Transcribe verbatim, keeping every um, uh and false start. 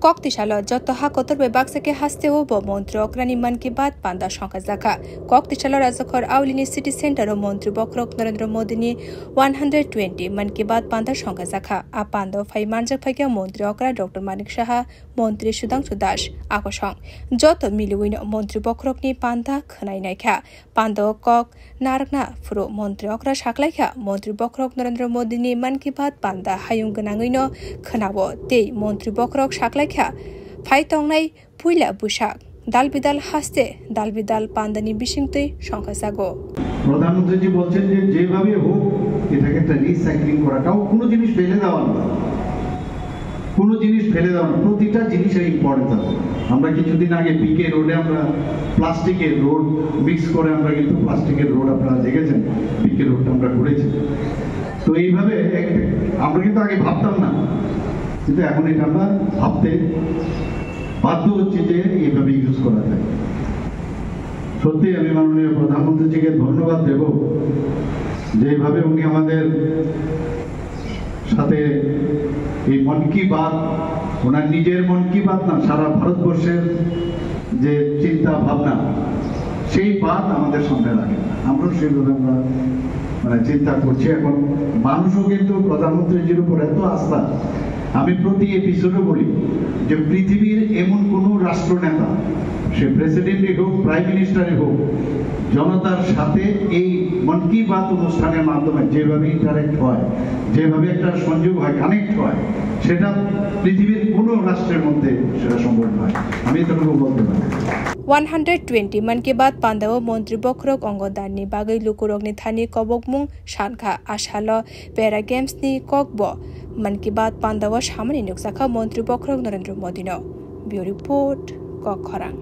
Kok tisalo joto ha kotor bai baksa khe haste o bo montri okrani Mann Ki Baat panda songkha jakha. Kok tisalo Rajakhor Aulini City Center o montri bokhorok Narendra Modi ni one hundred twenty Mann Ki Baat panda songkha jakha. A panda o phai manjak phaikha montri okra Doctor Manik Saha, montri Sudhanshu Das, akosong. Joto miliwino montri bokhorokni panda khwnai naikha. Panda o kok narwkna phuru montri okra saklaikha, montri bokhorok Narendra Modi ni Mann Ki Baat panda hayung gwnangwino khwnao tei montri bokhorok saklaikha phai tongnai puila bwsak dal bidal haste dal bidal pandani bisingtwi songkha jago. প্রধানমন্ত্রীজি বলছেন যে যেভাবে হোক এটাকে একটা রিসাইক্লিং করা, কাউ কোনো জিনিস ফেলে দেওয়া না, কোনো জিনিস ফেলে দেওয়া না, প্রতিটা জিনিসের ইম্পর্টেন্স আছে। আমরা কিছুদিন আগে পিকে রোডে আমরা প্লাস্টিকের রোড মিক্স করে আমরা কিন্তু প্লাস্টিকের রোড আপনারা দেখেছেন, পিকে রোডটা আমরা করেছি। তো এইভাবে এক-, আমরা কিন্তু আগে ভাবতাম না, কিন্তু এখন এটা আমরা ভাবতে বাধ্য হচ্ছি যে এইভাবে ইউজ করা যায়। সত্যি আমি মাননীয় প্রধানমন্ত্রীজিকে ধন্যবাদ দেব, যেভাবে উনি আমাদের সাথে এই মন কি বাত, ওনার নিজের মন কি বাত না, সারা ভারতবর্ষের যে চিন্তা ভাবনা, সেই বাত আমাদের সামনে রাখেন। আমরাও সেইভাবে আমরা, মানে, চিন্তা করছি। এখন মানুষও কিন্তু প্রধানমন্ত্রীজির উপর এত আস্থা, আমি প্রতি এপিসোডে বলি যে পৃথিবীর এমন কোনো রাষ্ট্রনেতা, সে প্রেসিডেন্টই হোক, প্রাইম মিনিস্টারই হোক, জনতার সাথে এই মন কি বাত অনুষ্ঠানের মাধ্যমে যেভাবে ইন্টারেক্ট হয়, যেভাবে একটা সংযোগ হয়, কানেক্ট হয়, সেটা পৃথিবীর কোনো রাষ্ট্রের মধ্যে সেটা সম্ভব নয়, আমি এতটুকু বলতে পারি। One hundred twenty Mann Ki Baat panda o montri bokhorok ongo dan ni bagwi lukurok ni thani kobokmung sankha. A salo Para Games ni kok bo Mann Ki Baat panda o samani nukjakha montri bokhorok Narendra Modi no. Bureau Report, Kok Khorang.